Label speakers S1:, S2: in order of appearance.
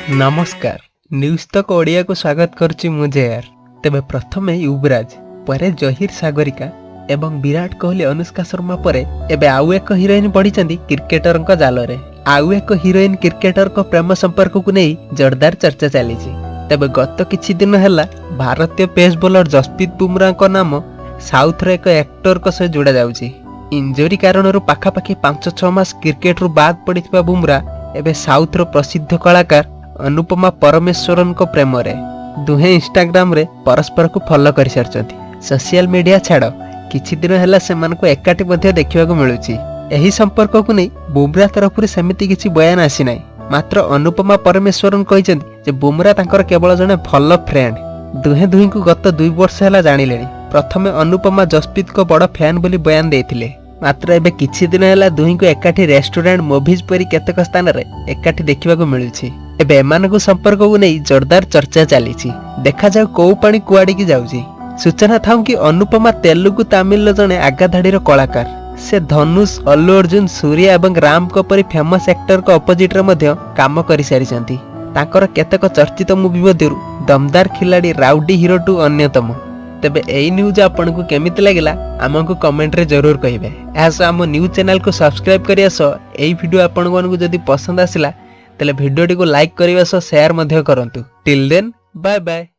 S1: ନମସ୍କାର, ନ୍ୟୁଜ୍ ତକ ଓଡ଼ିଆକୁ ସ୍ୱାଗତ କରୁଛି ମୁଁ ଜେଆର୍। ତେବେ ପ୍ରଥମେ ୟୁବରାଜ, ପରେ ଜହିର ସାଗରିକା ଏବଂ ବିରାଟ କୋହଲି ଅନୁଷ୍କା ଶର୍ମା ପରେ ଏବେ ଆଉ ଏକ ହିରୋଇନ୍ ପଡ଼ିଛନ୍ତି କ୍ରିକେଟରଙ୍କ ଜାଲରେ। ଆଉ ଏକ ହିରୋଇନ୍ କ୍ରିକେଟରଙ୍କ ପ୍ରେମ ସମ୍ପର୍କକୁ ନେଇ ଜୋରଦାର ଚର୍ଚ୍ଚା ଚାଲିଛି। ତେବେ ଗତ କିଛି ଦିନ ହେଲା ଭାରତୀୟ ପେସ୍ ବୋଲର ଜସପ୍ରୀତ ବୁମରାଙ୍କ ନାମ ସାଉଥର ଏକ ଆକ୍ଟରଙ୍କ ସହ ଯୋଡ଼ା ଯାଉଛି। ଇଞ୍ଜୁରି କାରଣରୁ ପାଖାପାଖି 5-6 ମାସ କ୍ରିକେଟରୁ ବାଦ୍ ପଡ଼ିଥିବା ବୁମରା ଏବେ ସାଉଥର ପ୍ରସିଦ୍ଧ କଳାକାର ଅନୁପମା ପରମେଶ୍ୱରନଙ୍କ ପ୍ରେମରେ। ଦୁହେଁ ଇନଷ୍ଟାଗ୍ରାମରେ ପରସ୍ପରକୁ ଫଲୋ କରିସାରିଛନ୍ତି। ସୋସିଆଲ ମିଡିଆ ଛାଡ଼, କିଛି ଦିନ ହେଲା ସେମାନଙ୍କୁ ଏକାଠି ମଧ୍ୟ ଦେଖିବାକୁ ମିଳୁଛି। ଏହି ସମ୍ପର୍କକୁ ନେଇ ବୁମରା ତରଫରୁ ସେମିତି କିଛି ବୟାନ ଆସିନାହିଁ। ମାତ୍ର ଅନୁପମା ପରମେଶ୍ୱରନ କହିଛନ୍ତି ଯେ ବୁମରା ତାଙ୍କର କେବଳ ଜଣେ ଭଲ ଫ୍ରେଣ୍ଡ। ଦୁହେଁ ଦୁହିଁଙ୍କୁ ଗତ 2 ବର୍ଷ ହେଲା ଜାଣିଲେଣି। ପ୍ରଥମେ ଅନୁପମା ଜସପ୍ରୀତଙ୍କ ବଡ଼ ଫ୍ୟାନ୍ ବୋଲି ବୟାନ ଦେଇଥିଲେ। ମାତ୍ର ଏବେ କିଛି ଦିନ ହେଲା ଦୁହିଁଙ୍କୁ ଏକାଠି ରେଷ୍ଟୁରାଣ୍ଟ, ମୁଭିଜ୍ ପରି କେତେକ ସ୍ଥାନରେ ଏକାଠି ଦେଖିବାକୁ ମିଳୁଛି। ଏବେ ଏମାନଙ୍କ ସମ୍ପର୍କକୁ ନେଇ ଜୋରଦାର ଚର୍ଚ୍ଚା ଚାଲିଛି। ଦେଖାଯାଉ କୋଉ ପାଣି କୁଆଡ଼ିକି ଯାଉଛି। ସୂଚନା ଥାଉ କି ଅନୁପମା ତେଲୁଗୁ, ତାମିଲର ଜଣେ ଆଗଧାଡ଼ିର କଳାକାର। ସେ ଧନୁଷ, ଅଲ୍ଲୁ ଅର୍ଜୁନ, ସୂର୍ୟା ଏବଂ ରାମଙ୍କ ପରି ଫେମସ୍ ଆକ୍ଟରଙ୍କ ଅପୋଜିଟ୍ରେ ମଧ୍ୟ କାମ କରିସାରିଛନ୍ତି। ତାଙ୍କର କେତେକ ଚର୍ଚ୍ଚିତ ମୁଭି ମଧ୍ୟରୁ ଦମଦାର ଖିଲାଡ଼ି, ରାଉଡି ହିରୋ 2 ଅନ୍ୟତମ। ତେବେ ଏଇ ନ୍ୟୁଜ୍ ଆପଣଙ୍କୁ କେମିତି ଲାଗିଲା, ଆମକୁ କମେଣ୍ଟରେ ଜରୁର କହିବେ। ଏହା ସହ ଆମ ନ୍ୟୁଜ୍ ଚ୍ୟାନେଲକୁ ସବସ୍କ୍ରାଇବ୍ କରିବା ସହ ଏଇ ଭିଡ଼ିଓ ଆପଣମାନଙ୍କୁ ଯଦି ପସନ୍ଦ ଆସିଲା, ତାହେଲେ ଭିଡ଼ିଓଟିକୁ ଲାଇକ୍ କରିବା ସହ ସେୟାର ମଧ୍ୟ କରନ୍ତୁ। Till then, bye bye.